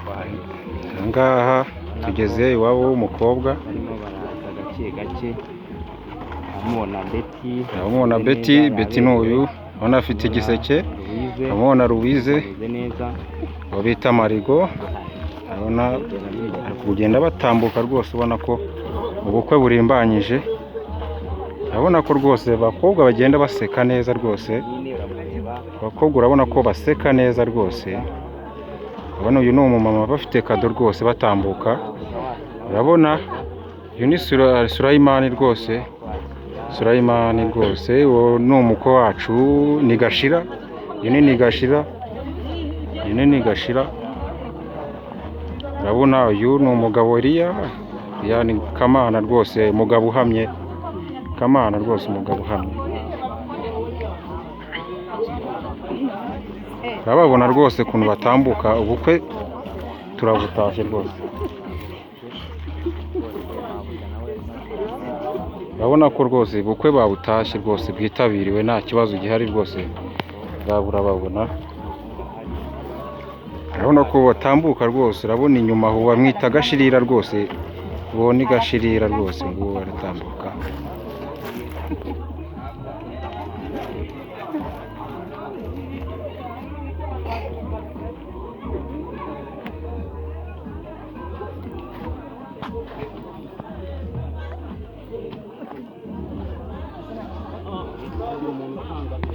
Aha ngaha tugeze iwabo w'umukobwa. Barimo baraza gake gake. Uramubona Betty. Uramubona Betty, Betty ni uyu, urabona afite igiseke. Uramubona Louise, Ameze neza. uwo bita Marigo, urabona bari kugenda batambuka rwose, ubona ko ubukwe burimbanyije. Urabona ko rwose abakobwa bagenda baseka neza rwose, Nyine uramureba. abakobwa urabona ko baseka neza rwose. Urabona uyu ni umumama, bafite kado rwose batambuka. Urabona uyu ni Surayimani rwose, Surayimani rwose, uwo ni umukwe wacu, ni Gashira, uyu ni Gashira, uyu ni Gashira. Urabona uyu ni umugabo Eliya, Eliya ni Kamana rwose, umugabo uhamye, Kamana rwose, umugabo uhamye. Urababona rwose ukuntu batambuka, ubukwe turabutashye rwose. Urabona ko rwose ubukwe babutashye rwose, bwitabiriwe nta kibazo gihari rwose, urababona. Urabona ko batambuka rwose, urabona inyuma aho bamwita Gashirira rwose, uwo ni Gashirira rwose, nguwo aratambuka.